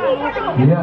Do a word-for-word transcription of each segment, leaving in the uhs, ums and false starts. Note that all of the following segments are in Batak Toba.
Iya.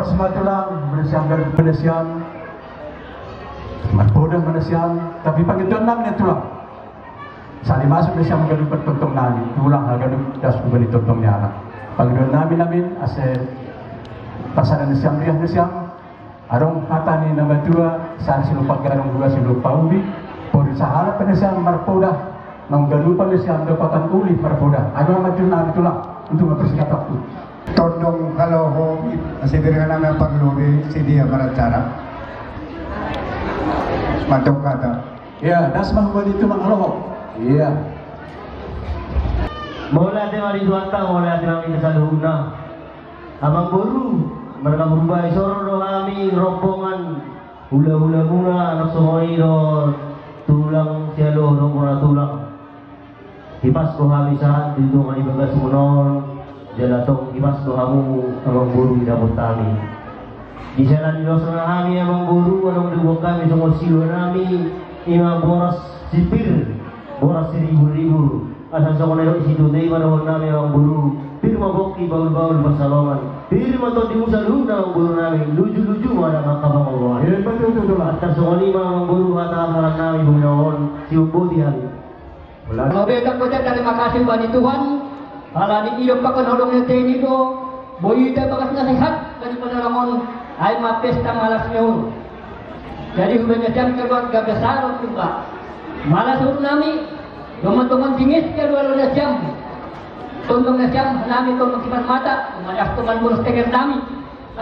Simantulang, manasiam ganup manasiam. Marpoda manasiam, tapi pangidoan nami na tulang. Sali masuk manasiam ganup tongtong nami, tulang haganup das hubani tongtong ni anak. Pangidoan nami nami, ase pasaran nasiam riah nasiam. Adong hata ni na matua, sari silumpan gadong dua silumpan ubi. Pori sahala pe nasiam marpoda. Naung ganupan nasiam dapatan uli marpoda. Adong ma jurnal tulang untuk mempersingkat waktu. Tondong haloho ase biringan na parlobi sidia maracara. Mantap kata. Ya, das ma hubani tulang haloho. Iya. Mauliate ma di Tuhanta, mauliate ma di saluhutna. Amangboru, marga Purba, disoro do hami rombongan hulahulamuna, anak songon i do tulang sialoho dohot bona tulang. Hipas do hami sahat di tonga ni bagasmuna on, jala tong hipas do hamu amangboru di dapot hami. Di siala ni losna hami amangboru, adong diboan hami songon siluan nami, ima boras sipir, boras siribur-ribur. Asa songon na nidok ni situtu, i ma dohonon nami amangboru: Pir ma pongki, bahulbahul pansalongan. Pir ma tondimu saluhutna amangboru nami, lujuluju ma dang angka pangoloan. Iya, betul, betul, betul. Antar songon i ma amangboru hata-hata nami di bagasan on, siboan boti hami. Mauliate ma, tarima kasih hubani Tuhan. Ala ni i do pakan holong ni hata i do, boi hita bagas na sehat dari panarangon, ai ma pesta malas ni uhur. Jadi hubani nasiam keluarga besar Purba, malas uhur nami, dongan-dongan bingis keluarga nasiam, tondong nasiam nami, tondong Simarmata, malas dongan boras tenger nami,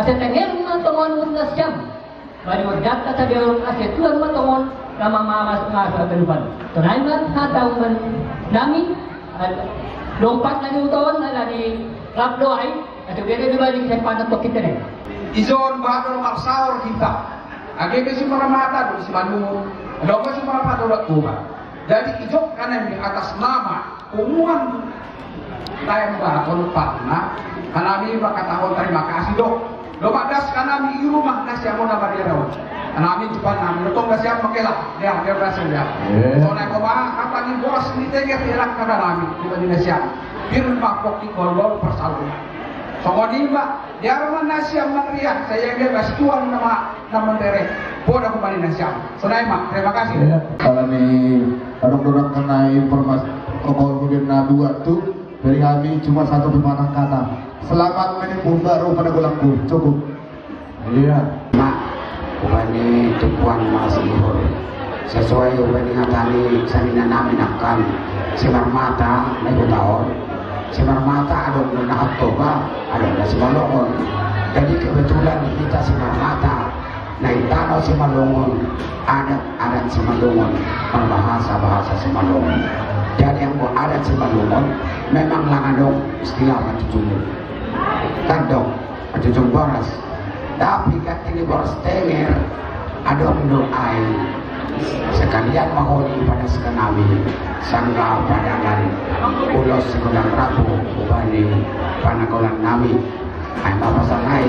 ase tenger ma tongon uhur nasiam. Bani horjanta sadia on, ase tuan ma tongon na mamasu-masu haganupan. Sonai ma hata hubani nami, lompat na di huta on, ala ni rap do ai, ase bere do bani simpanan tongkin tene. Ijon bahat do marsaor hita. Age pe Simarmata do Simalungun, adong pe Simarmata do Toba. Jadi ijon kan di atas nama punguan Taem Baton Parna, hanami mangkatahon tarima kasih do. Dohot das hanami di rumah nasiam on na maria do. Hanami jumpang nami do tong nasiam mangkela. Dia, dia berhasil dia. Iya. Sonai ma hata ni boras ni tenger di anak hanami, di bani nasiam. Pir ma pongki, bahulbahul pansalongan. Songon i ma, dia rumah nasiam mangriah, saya dia bas tuan nama na manderek, poda hubani nasiam. Sonai ma, terima kasih. Iya. Ala ni adong do nangkin informasi protokol hudin na dua tu, dari kami cuma satu pepatah kata. Selamat menempuh baru pada golangku. Cukup. Iya. Ma, hubani tumpuan malas ni uhur. Sesuai hubani hata ni sanina nami nangkin, Simarmata na di huta on, Simarmata adong do na Toba, adong na Simalungun. Jadi kebetulan hita Simarmata, na di tano Simalungun, adat-adat Simalungun, berbahasa-bahasa Simalungun. Jadi anggo adat Simalungun memang lang adong istilah manjujung, kan dong, manjujung boras. Tapi ganti ni boras tenger adong do ai. Sekalian ma holi padas hanami, sanggar padangan ulos sigodang rambu hubani pananggolan nami. Ai ma pasangai.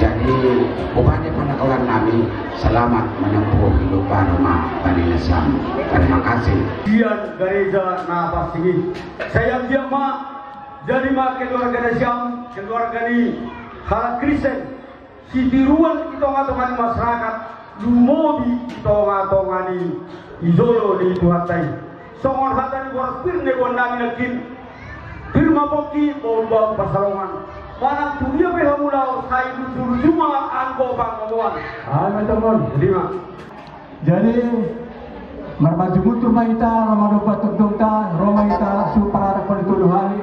Jadi hubani pananggolan nami, selamat menempuh hidup baru ma bani nasiam. Terima kasih. Sian gareja na pansingkop. Sai anggiat ma, jadi ma keluarga nasiam, keluarga ni halak Kristen, sitiruan di tonga-tonga ni masyarakat, lumobi di tonga-tonga ni jolo ni Tuhanta i. Songon hata ni boras pir na diboan nami nangkin, pir ma pongki, bahulbahul pansalongan. Manang tu dia pe hamu laho, sai lujuluju ma angka pangoloan. Ai ma tongon. Jadi ma. Jadi marmaju mundur ma hita, ro ma dompak tongtongta, ro ma hita, suparar palitolu hali.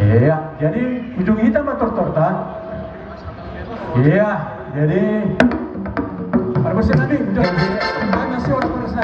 Iya, jadi ujung hita ma tortorta. Iya, jadi pargonsi nami ujung hita. Masih orang pargonsi.